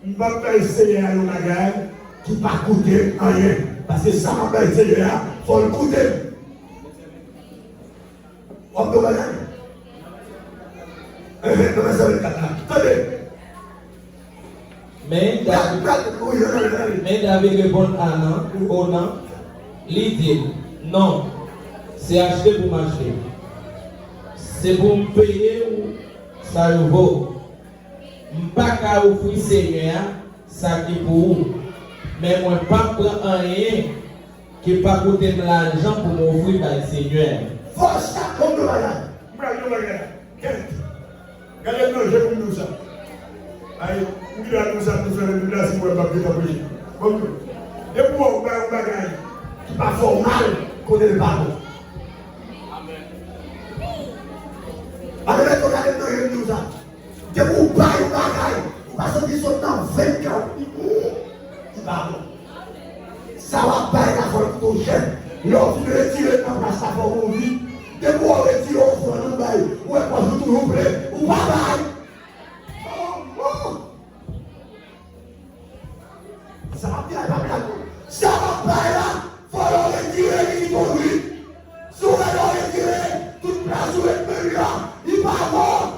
m p ap bay Senyè a yon bagay ki pa koute m anyen. Paske sa m ap bay Senyè a, fò l koute m. W ap gade bagay? Enhen, nan vèsè vennkat la. Tande. Men David, men David reponn Anan, Onan, li di l, non, se achte pou m achte. Se pou m peye ou sa yo vo. M pa ka ofri Senyè a sa ki pou ou, men mwen p ap pran anyen ki pa koute m lajan pou m ofri bay Senyè a. Fò chak moun nou bagay. M pral di yon bagay la. Kèt. Gade m nan je pou m di w sa. Ay, ou ki la di w sa, pou fè Bib la, si mwen p ap gentan preche. Bon, depi w wè w bay yon bagay ki pa fè w mal, konnen l pa bon. Amèn. Gade m nan je pou m di w sa. Depi w bay yon bagay, ou pa santi sot nan venn kè w, li bon, li pa bon. Sa w ap bay la fò l koute w chè. Lè w fin retire l nan plas la fò w anvi. Depi w retire ofrann ou bay, ou wè pòch ou toujou plen, ou pa bay. Oh, oh. Sa w ap bay pa blag non. Sa w ap bay la, fò w retire li kite w vid. Si w wè lè w retire, tout plas ou ret menm jan, li pa bon.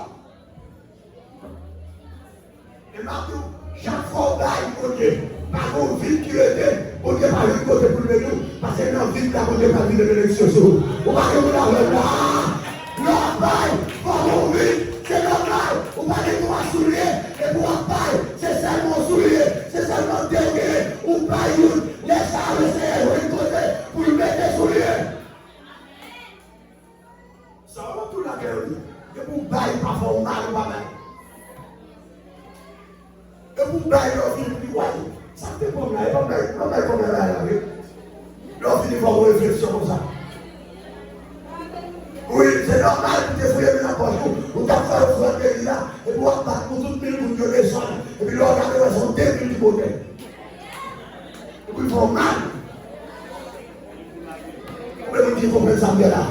E m ap di w, chak fwa w bay Bondye, pa gen yon vid ki rete, Bondye pa jwenn kote pou l mete w, paske nan vid la, Bondye pral vide benediksyon sou ou. Ou pa gen moun avè m la. Lè w ap bay, fò gen yon vid, se nòmal, ou pa gen dwa soulye, epi w ap bay, se sèlman yon soulye, se sèlman de w genyen, ou bay youn, lè sa a, Senyè jwenn kote pou l mete soulye. Sa w ap tou lakay ou li. Depi w bay, pa fè w mal, ou pa bay. Depi w bay, lè w fini, ou di, "Wè, sa k te pran m la, e pa m bay, pa m bay kòb la la, wi." Lè w fini, fè yon refleksyon konsa. Wi, se nòmal pou te fouye men nan pòch ou, ou t ap fè ofrann de li la, epi w ap bat pou tout mil goud yo desann, epi lè w gade, w wè se yon de mil ki pote. Epi l fè w mal. Konbyen moun ki konprann sa m di la?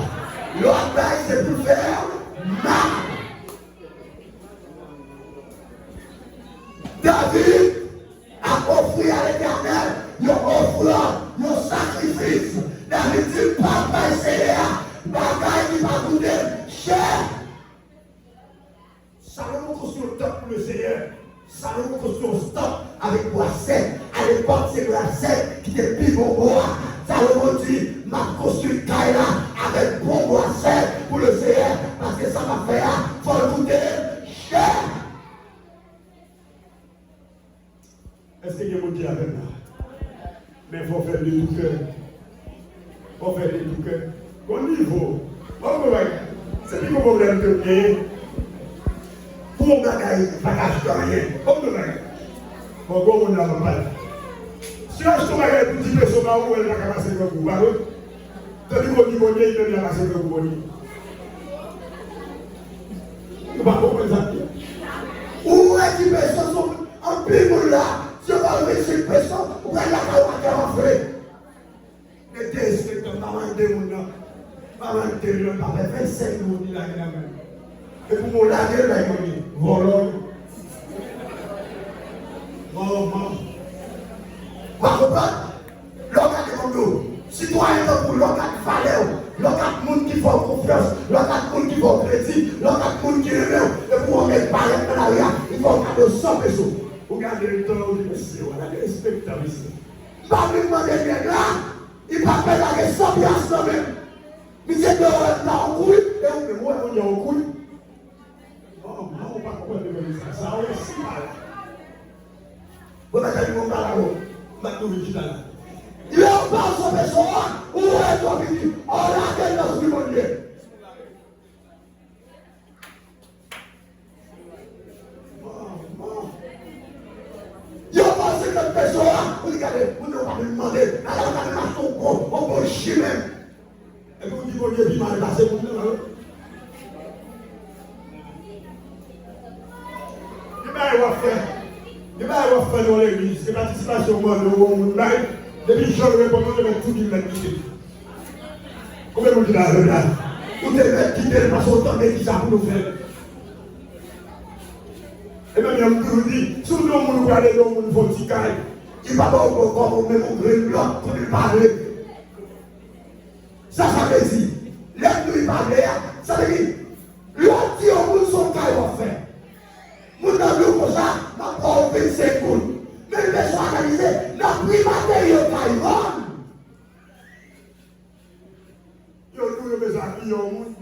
Lè w ap bay, se pou l fè w mal. David ap ofri a Letènèl yon ofrann, yon sakrifis. David di, "M p ap bay Senyè a bagay ki pa koute m chè." Salomon konstwi yon tanp pou Lesenyè. Salomon konstwi yon tanp avèk bwa sèd. Alepòk, se bwa sèd ki te pi bon bwa. Salomon di, "M ap konstwi kay la avèk bon bwa sèd pou Lesenyè, paske sa m ap fè a, fò l koute m chè." Èske gen moun ki avè m la? Men fò w fè l de tou kè. Fò w fè l de tou kè. Gon nivo. Bon, bon, bagay. Se pi gwo pwoblèm ke m genyen. Pou yon bagay, pa ka achte anyen. Bon, bon, bagay. Bon, gwo moun la, bon, bagay. Si yo achte yon bagay pou di peso ba ou, ou wè l pa ka pase grangou, pa vre? Tandiske yon nivo, li menm li pa pase grangou, bon nivo. Ou pa konprann sa m di a? Ou wè ti peso sou anpil moun la, si yo ba w vennsenk peso, ou pral lakay ou atè w anfle. Men derespektan, pa mande moun nan. Pa mande l, pa fè vennsenk moun li lage nan men l. E pou moun lage l, bay moun li, vòlò l. Manman. Ou pa konprann? Lè w gade moun yo, sitwayen tankou w, lè w gade valè w, lè w gade moun ki fè w konfyans, lè w gade moun ki fè w kredi, lè w gade moun ki renmen w, epi w wè yon nèg parèt nan lari a, li fè w kado san peso. Ou gade l tan, ou di, "Mesye, w gade respektan, mesye." M pa vin mande nèg la, li pa fè lage san pyas nan men m. Misye te wè m la, ou kouri, e ou menm, ou wè moun yo, ou kouri. Non, non, ou pa konprann de sa. Sa ou resi pa la. Bon, mwen ta di moun pa la, bon. M ap tounen chita la. Lè ou pa sou peson an, ou wè tou vini. Ou lage l nan sou Bondye. Manman. Yo pa senkant peson an, ou di gade, moun yo pa vin mande. Ala ou ta vin mache yon bon, yon bon chimen. Epi ou di Bondye pi mal pase moun nan, non? Gen bagay w ap fè. Gen bagay w ap fè nan legliz. Gen patisipasyon w mande w, yon moun bay. Depi jan l reponn ou, yo mèt tou di l mèt kite. Konbyen moun ki la, jodi a? Ou te mèt kite l, paske w tande kisa pou nou fè. E menm jan m toujou di, si w gen yon moun ou prale gen yon moun fè yon ti kay, li pa ba w kòb, ou menm yon grenn blòk, kote l pa vle. Sa sa vle di? Lè m di li pa vle a, sa vle di, lè w di yon moun se yon kay w ap fè. Moun nan di w konsa, m ap ba w vennsenk goud. Men l bezwen analize nan pri materyo kay vann. Yo di w yo bezwen abiye yon moun.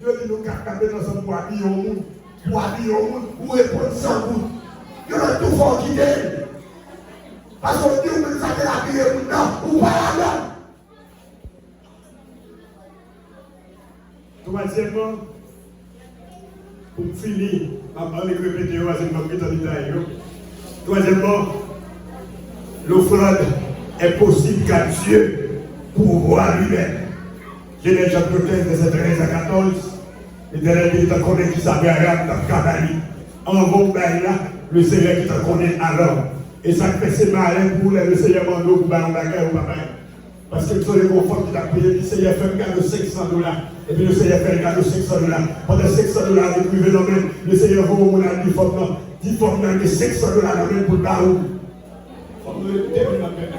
Yo di nou kat k ap met ansanm pou abiye yon moun. Pou abiye yon moun, ou reponn san goud. Yo nan tou fè w kite l. Paske w di w menm sa te abiye moun nan, ou pa ladan. Twazyèmman, pou m fini, m ap annik repete yo, paske m ap gentan detay yo. Twazyèmman, l'offrande est possible qu'à Dieu pour voir lui-même. Genèse chapitre quinze, verset treize à quatorze, Letènèl te gentan konnen kisa Abraram t ap ka ba li. Anvan w bay la, Lesenyè gentan konnen alò. E sa k fè se malen pou ou lè Lesenyè mande w pou bay yon bagay ou pa bay. Paske m sonje gen yon fanm ki t ap priye, li di, Seyè, fè m kado senk san dola. Epi Lesenyè fè l kado senk san dola. Pandan senk san dola a vin rive nan men l, Lesenyè voye yon moun al di fanm nan, di fanm nan gen senk san dola nan men l pou l ba ou. Fanm nan rete tèt li nan men l.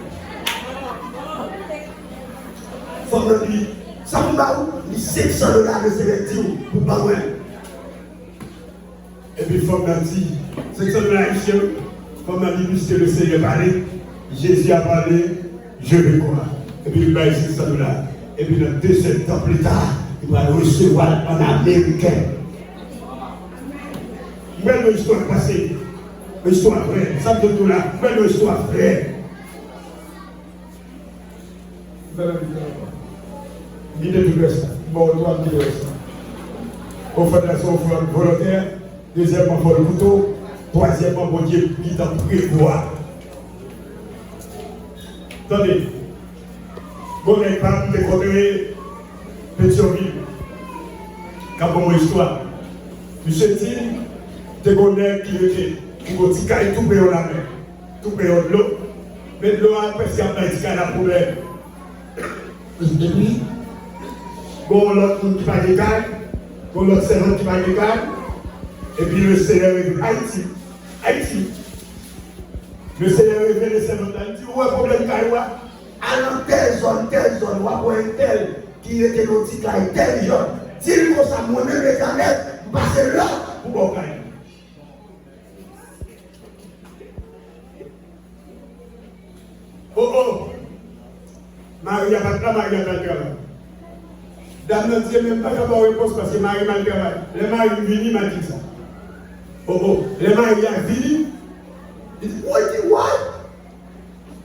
Fanm nan di, sa pou m ba ou? Li senk san dola Lesenyè di w pou ban mwen. Epi fanm nan di, senk san dola ayisyen wi. Fanm nan di, puisque le Seigneur parle, Jésus a parlé, je vais croire. Epi li bay senk san dola. Epi nan de sèt tan pli ta, li pral resevwa l an ameriken. Mwen yon istwa k pase. Yon istwa vrè. Sa m di w la, mwen yon istwa vrè. Mwen menm, m kite tout rès la. M ba w twa, m kite rès la. Ofrann nan se yon ofrann volontè. Dezyèmman, fò l koute w. Twazyèmman, Bondye gentan prevwa. Tande, gon nèg pa m te kontre Petyonvil k ap ban mwen istwa. Misye di, te gon nèg ki rete, ki gon ti kay tou pre yon lamè. Tou pre yon dlo. Men dlo a prèske ap bay ti kay la pwoblèm. Epi, gon lòt moun ki pa gen kay, gon lòt sèvant ki pa gen kay, epi Lesenyè revele Ayiti. Ayiti. Lesenyè revele sèvant la, li di, ou wè pwoblèm kay ou a? Al nan tèl zòn, tèl zòn, w ap wè entèl ki rete nan ti kay tèl zòn. Di l konsa, mwen menm Letènèl, m pase lòd pou ba w kay. O o! Mari a pa t la, mari a t al travay. Dam nan di, men m pa ka ba w repons paske mari m al travay. Lè mari m vini, m a di l sa. O o! Lè mari a vini, li di, woy, di, woy!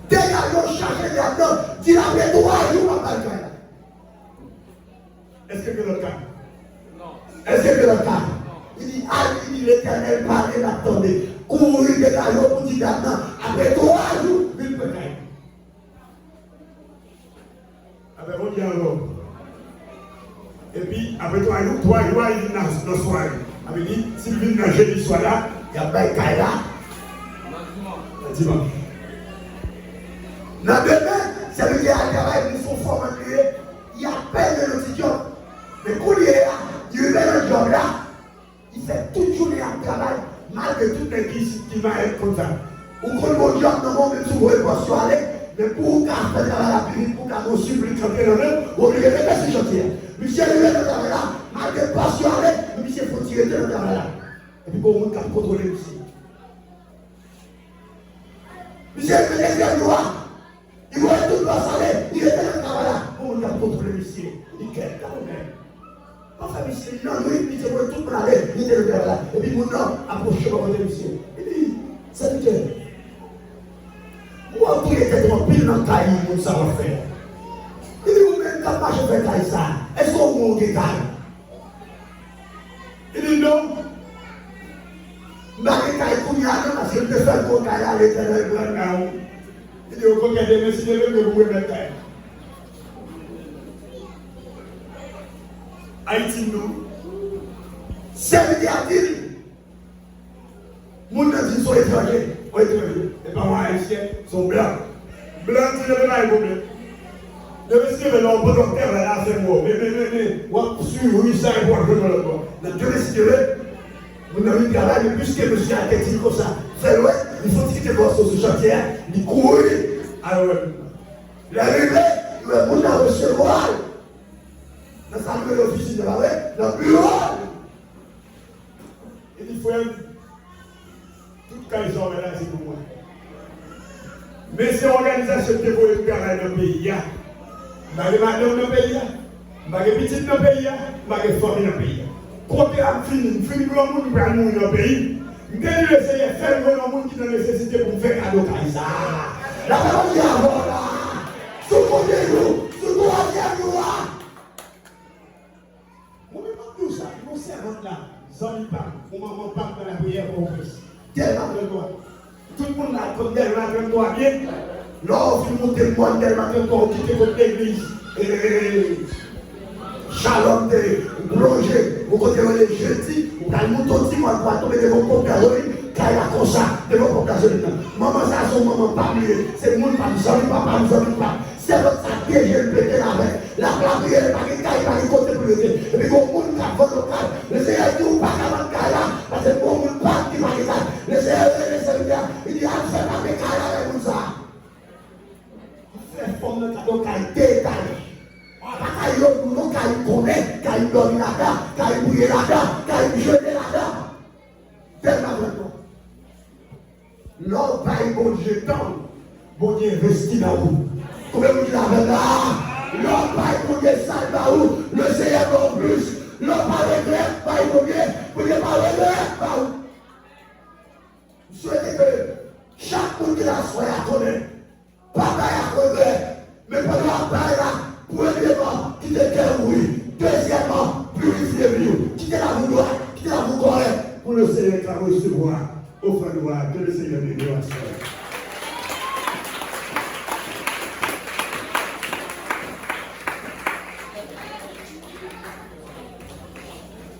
Dega yo chaje dam nan, di l apre twa jou, m ap al kay la. Èske gen lòt ka? Èske gen lòt ka? Li di, al, li di, Letènèl pale, n ap tande. Kouri dega yo pou di dam nan, apre twa jou, vin pran kay. Apre Bondye ankò. Epi, apre twa jou, twa jou a, li vin nan, nan sware. Sa vle di, si l vin nan jedi swa la, y ap bay kay la nan dimanch. Nan demen, sèvitè a al travay, li se yon fòman li ye. Li apèn nan yon ti djòb. Men kounye a, li rive nan djòb la, li fè tout jounen ap travay, malgre tout nèg ki isit ki mayèt konn sa. Ou konn gon djòb nan men w, menm si w voye bòs yo ale, men pou w ka fè travay la pi vit, pou w ka gon sipli k antre nan men w, ou oblije rete sou chantye a. Misye rive nan travay la, malgre bòs yo ale, men misye fouti rete nan travay la. Epi gon moun k ap kontwole misye. Misye rive dezyèm jou a, li voye tout bòs ale, li rete nan travay la. Gon moun k ap kontwole misye. Li kèt kanmenm. Pa fè misye non, wi, misye voye tout moun ale, li te nan travay la. Epi moun nan ap pwoche bò kote misye. Li di, sèvitè, m wè w touye tèt ou anpil nan kay moun sa w ap fè. Li di, ou menm k ap mache fè kay sa, èske ou menm ou gen kay? Li di, non. M pa gen kay kounye a non, paske m te fè gwo kay la, Letènèl pran kay ou. Li di, okontrè, demen, si Dye vle, m gen pou m remèt kay la. Ayiti, non. Sèvitè a di l, moun nan di l se yon etranje, yon etranje. E pa yon ayisyen, se yon blan. Blan di l, men pa gen pwoblèm. Demen si Dye vle, lè w pandan w travay la, fè m wè w. Men, men, men, men, w ap swiv ri sa epi w ap jwenn yon lòt bò. Nan demen si Dye vle, moun nan vin travay, men piske mesye a te di l konsa, fè l wè, li fè yon ti kite bòs sou chantyè a, li kouri al wè moun nan. Lè l rive, li wè moun nan resevwa l. Nan sa nou rele ofisin nan, pa vre? Nan biwo l. Li di, frè m, tout kay sa w wè la, se pou mwen. Men se òganizasyon ki te voye m travay nan peyi a. M pa gen madanm nan peyi a. M pa gen pitit nan peyi a. M pa gen fanmi nan peyi a. Kote a m fini, m fini granmoun, m pral mouri nan peyi m. M te di Lesenyè, fè m jwenn yon moun ki nan nesesite pou m fè kado kay sa a. Lapè Bondye avè w la. Sou kote nou, sou twazyèm jou a. Mwen menm m ap di w sa, yon sèvant la, zanmi pa m, yon manman pa m nan lapriyè Pòtoprens. Dèlma trannntwa. Tout moun la konn Dèlma trannntwa byen. Lè w fin moute mòn Dèlma trannntwa, ou kite kot legliz. Shalom te, ou plonje, ou kote yo rele Jedi, ou pral moute yon ti mòn pou al tonbe devan yon ponp gazolin, kay la konsa, devan ponp gazolin nan. Manman sa a se yon manman pa m li ye, se moun pa m, zanmi papa m, zanmi pa m. Sèvant sa te je l pete l avè l. L ap lapriyè, li pa gen kay, li pa gen kote pou l rete. Epi gen yon moun k ap vann yon kay. Lesenyè di, ou pa ka vann kay la, paske gen yon moun pa m ki pa gen kay. Lesenyè rele sèvitè a, li di, al fè pape kay la bay moun sa a. Fè fanm nan kado kay de etaj. Pa kay yo pou non, kay ou konnen, kay ou dòmi ladan, kay ou priye ladan, kay ou jene ladan. Tèlman vrèman. Lè w bay Bondye tan w, Bondye envesti nan ou. Konbyen moun ki la avè m la? Lè w bay Bondye sa l ba ou, Lesenyè ba w plis. Lè w pa regrèt, bay Bondye, Bondye pa regrèt ba ou. M swete ke chak moun ki la aswè a konnen, pa bay ak regrè. Men pandan w ap bay la, premyèman, kite kè w ouvri. Dezyèmman, pirifye vi w. Kite lavi w dwat, kite lavi w kòrèk, pou Lesenyè ka resevwa ofrann ou a. Ke Lesenyè beni w aswè a.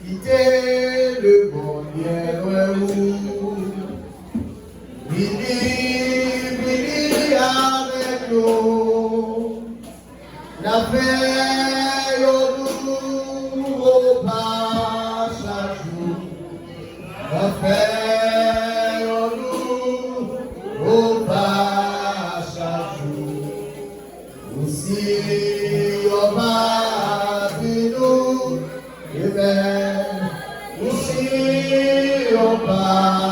Kite Lesenyè lwen ou. Vini, vini avèk nou. N ap fè yon nouvo pa chak jou. N ap fè yon nouvo pa chak jou. Ou si yon pa vin ou, amen. Ou si yon pa